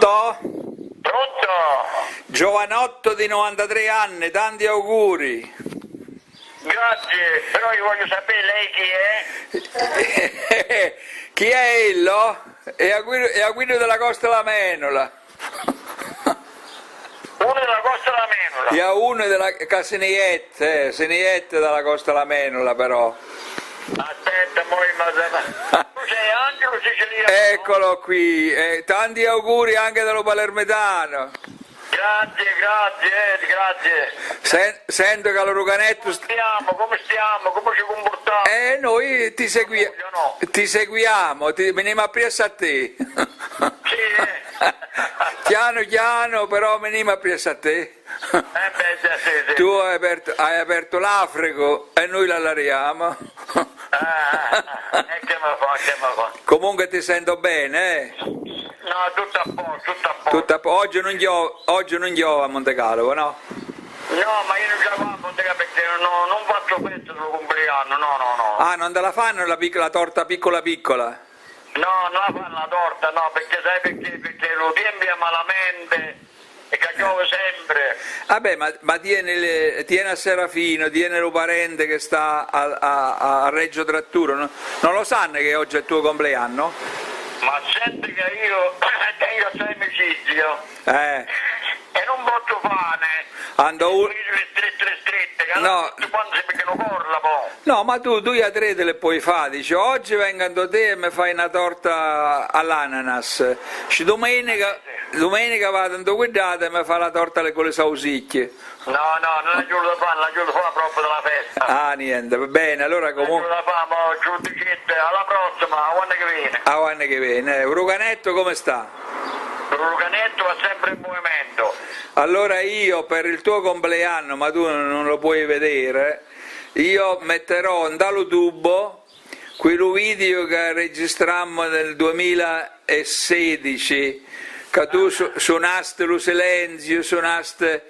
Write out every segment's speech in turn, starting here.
Pronto? Pronto? Giovanotto di 93 anni, tanti auguri. Grazie, però io voglio sapere lei chi è. Chi è ello? È a Guido della Costa La Menola. Uno della Costa La Menola. E a uno della che se ne iette, se ne iette dalla Costa La Menola però. Aspetta, mo ma tu sei Angelo Siciliano? Eccolo qui, tanti auguri anche dallo palermitano. Grazie, grazie, grazie. Sento che lo Ruganetto Come stiamo, come stiamo, come ci comportiamo? Noi ti, No. ti seguiamo, ti veniamo appresso a te. Sì, eh. Piano piano però veniamo appresso a te. Beh, sì, sì, sì. Tu hai aperto l'Africa e noi l'allariamo. Ah, e che mi fa, che mi fa? Comunque ti sento bene, eh? No, tutto a posto, tutto a posto. Tutto a po- oggi non piove, oggi non piove a Monte Calvo, no? No, ma io non ce la a Monte Calvo perché non faccio festa sul compleanno, no, no, no. Ah, non te la fanno la torta piccola piccola? No, non la fanno la torta, no, perché sai perché? Perché lo riempie malamente e che piove sempre. Vabbè, ma tiene a Serafino, tiene lo parente che sta a Reggio Tratturo, no? Non lo sanno che oggi è il tuo compleanno? Ma senti che io tengo assai amicizia e non posso fare. Ando un- Le strette, le strette, che No. allora tutti quanti si picchiano corla poi. No, ma tu a tre te le puoi fare, dici oggi vengo da te e mi fai una torta all'ananas. Dici, domenica vado in guidata e mi fa la torta con le sausicchie. No, no, non è giù da fare, non è giù da fare proprio della festa. Ah, niente, va bene, allora Non è giù comunque... da fare, ma giù di gente, alla prossima, a quando che viene. A quando che viene. Ruganetto come sta? Ruganetto va sempre in movimento. Allora io per il tuo compleanno, ma tu non lo puoi vedere, io metterò in dallo tubo quello video che registrammo nel 2016, che tu suonaste lo silenzio, suonaste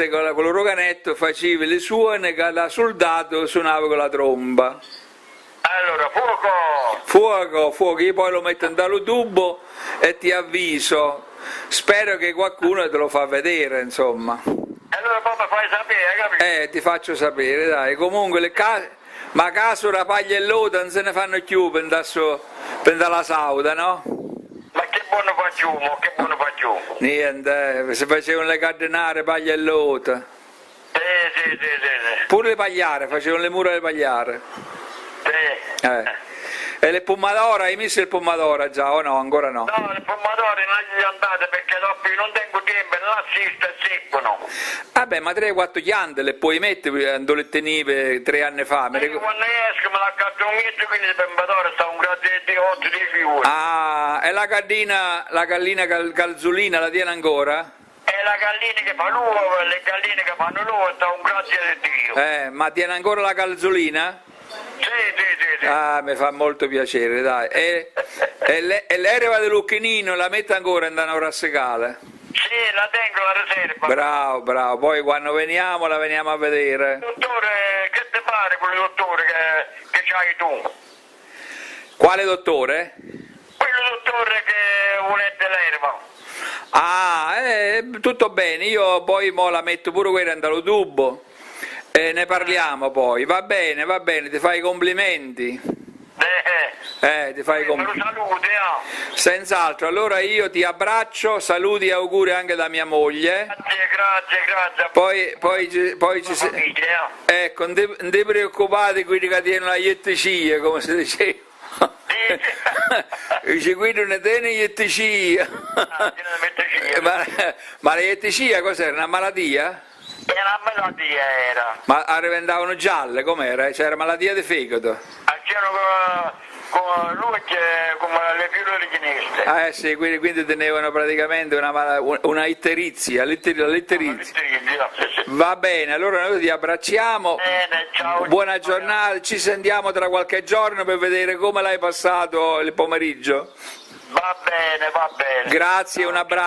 con lo roganetto, facevi le suone che da soldato suonava con la tromba. Allora, fuoco! Fuoco, fuoco, io poi lo metto in dallo tubo e ti avviso. Spero che qualcuno te lo fa vedere, insomma. Allora poi mi fai sapere, hai capito? Ti faccio sapere, dai. Comunque le ma caso la paglia e l'oda non se ne fanno più per andare su, per andare alla Sauda, no? Ma che buono facciamo, che buono facciamo? Niente, si facevano le cardinare, paglia e l'oda. Sì, sì, sì, sì, sì. Pure le pagliare, facevano le mura delle pagliare. Sì. E le pomodoro, hai messo il pomodoro già o no? Ancora no? No, le pomodori non gli andate perché dopo io non tengo tempo, non assisto e seccano. Vabbè, ma 3-4 chiante le puoi mettere quando le tenive 3 anni fa. Mi Io quando esco me la accatto un mezzo, quindi il pomodoro sta un grado di 8-10 euro. Ah, e la gallina, la gallina calzolina la tiene ancora? E la gallina che fa l'uovo, le galline che fanno l'uovo sta un grazie di Dio. Ma tiene ancora la calzolina? Sì, sì, sì, sì. Ah, mi fa molto piacere, dai. E l'erba del Lucchinino la mette ancora in una rassecale? Sì, la tengo la riserva. Bravo, bravo. Poi quando veniamo la veniamo a vedere. Dottore, che ti pare quel dottore che c'hai tu? Quale dottore? Quello dottore che volete l'erba. Ah, tutto bene, io poi mo la metto pure quella in dallo tubo e ne parliamo poi. Va bene, va bene, ti fai i complimenti. Ti fai i Me lo complimenti. saluti, no? Senz'altro, allora io ti abbraccio, saluti e auguri anche da mia moglie. Grazie, grazie, grazie. Poi ci La se- famiglia, Ecco, non ti preoccupate quelli che tienen la ietticia, come si diceva. Sì. Dice, qui non ne tiene ietticia. Ah, tiene la ietticia. Ma la ietticia cos'era? Una malattia? Era una malattia, era. Ma arrivavano gialle, com'era? C'era malattia di fegato. Ah, c'erano con lui come le fiore di sinistra. Ah, sì, quindi tenevano praticamente una itterizia, l'itterizia. L'itterizia, sì, sì. Va bene, allora noi ti abbracciamo. Bene, ciao. Buona giornata, ci sentiamo tra qualche giorno per vedere come l'hai passato il pomeriggio. Va bene, va bene. Grazie, un abbraccio.